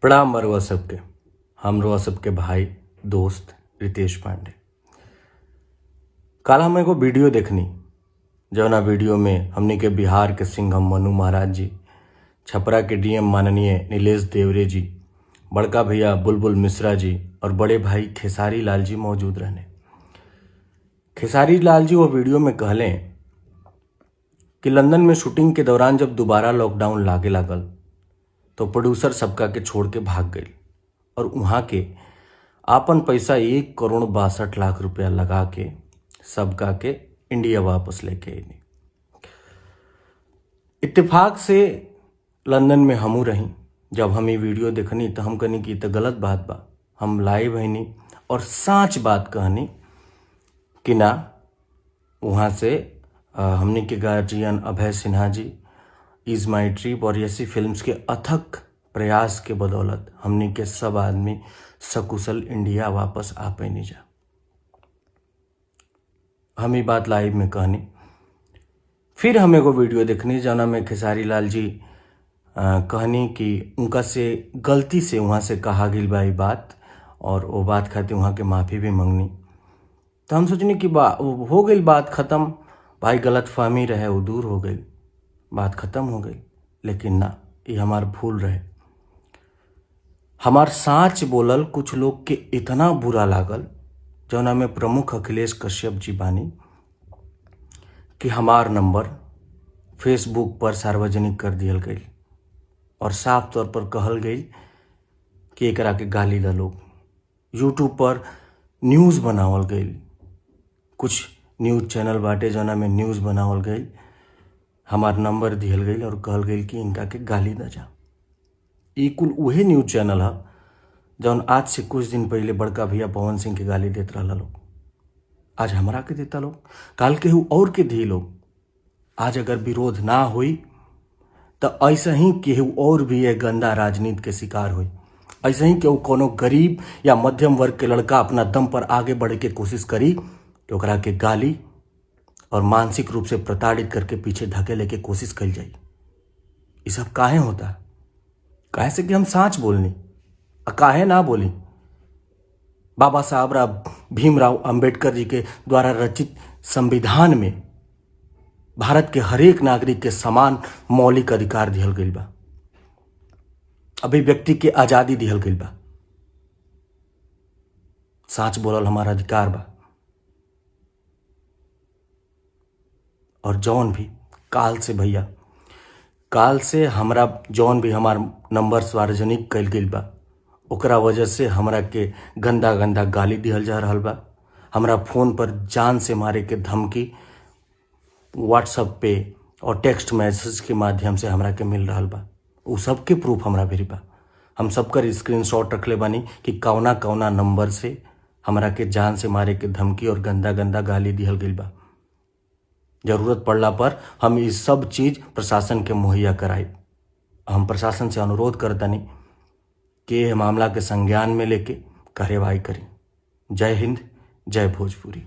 प्रणाम बरुआ सबके। हम रुआ सबके भाई दोस्त रितेश पांडे। कल हम एगो वीडियो देखनी, जौना वीडियो में हमनी के बिहार के सिंघम मनु महाराज जी, छपरा के डीएम माननीय नीलेश देवरे जी, बड़का भैया बुलबुल मिश्रा जी और बड़े भाई खेसारी लाल जी मौजूद रहने। खेसारी लाल जी वो वीडियो में कहलें कि लंदन में शूटिंग के दौरान जब दोबारा लॉकडाउन लागे लागल तो प्रोड्यूसर सबका के छोड़ के भाग गई और वहाँ के आपन पैसा 1 करोड़ 62 लाख रुपया लगा के सबका के इंडिया वापस लेके अइनी। इत्तेफाक से लंदन में हमू रही। जब हम ये वीडियो देखनी तो हम कहनी कि ई तो गलत बात बा। हम लाइव हनी और साच बात कहनी कि ना वहाँ से हमनी के guardian Abhay Sinha ji, is my trip और ऐसी फिल्म्स के अथक प्रयास के बदौलत हमनी के सब आदमी सकुशल इंडिया वापस आ पैनी जा। हम ये बात लाइव में कहनी। फिर हम एगो वीडियो देखनी जौना में खेसारी लाल जी कहनी कि उनका से गलती से वहाँ से कहा गई बा ई बात और वो बात खातिर वहाँ के माफ़ी भी मंगनी। तो हम सोचनी कि बा हो गई बात ख़त्म, भाई गलत फहमी रहे, वो दूर हो गई, बात ख़त्म हो गई। लेकिन ना, ये हमार भूल रहे। हमार साँच बोलल कुछ लोग के इतना बुरा लागल, जौना में प्रमुख अखिलेश कश्यप जी बानी, कि हमार नंबर फेसबुक पर सार्वजनिक कर दियल गई और साफ तौर पर कहल गई कि एकरा के गाली द लोग। यूट्यूब पर न्यूज़ बनावल गई, कुछ न्यूज़ चैनल बाटे जौना में न्यूज़ बनावल गई, हमार नंबर दिहल गई और कहल गई कि इनका के गाली द जा। ई कुल उहे न्यूज़ चैनल ह जौन आज से कुछ दिन पहले बड़का भैया पवन सिंह के गाली देत रहला लोग। आज हमरा के देता लोग, काल केहू और के दी लोग। आज अगर विरोध ना होई तो ऐसे ही केहू और भी ये गंदा राजनीति के शिकार होई। ऐसे ही केहू कोनो गरीब या मध्यम वर्ग के लड़का अपना दम पर आगे बढ़े के कोशिश करी तो ओकरा के गाली और मानसिक रूप से प्रताड़ित करके पीछे धकेले के कोशिश कल जाई। ये सब काहे होता? काहे से कि हम साँच बोलनी। आ काहे ना बोली? बाबा साहब राव भीमराव अंबेडकर जी के द्वारा रचित संविधान में भारत के हरेक नागरिक के समान मौलिक अधिकार दिहल गइल बा, अभिव्यक्ति के आज़ादी दिहल गइल बा। साच बोलल हमारा अधिकार बा। और जौन भी काल से भैया, काल से हमरा जौन भी हमार नंबर सार्वजनिक कइल गइल बा, ओकरा वजह से हमरा के गंदा गंदा गाली दिहल जा रहल बा। हमरा फोन पर जान से मारे के धमकी व्हाट्सएप पे और टेक्स्ट मैसेज के माध्यम से हमरा के मिल रहल बा। उ सबके प्रूफ हमरा भिरी बा। हम सबकर स्क्रीनशॉट रखले बानी कि कौना कौना नंबर से हमरा के जान से मारे के धमकी और गंदा गंदा गाली दिहल गइल बा। जरूरत पड़ला पर हम ई सब चीज़ प्रशासन के मुहैया कराई। हम प्रशासन से अनुरोध करतनी कि यह मामला के संज्ञान में लेके कार्रवाई करी। जय हिंद, जय भोजपुरी।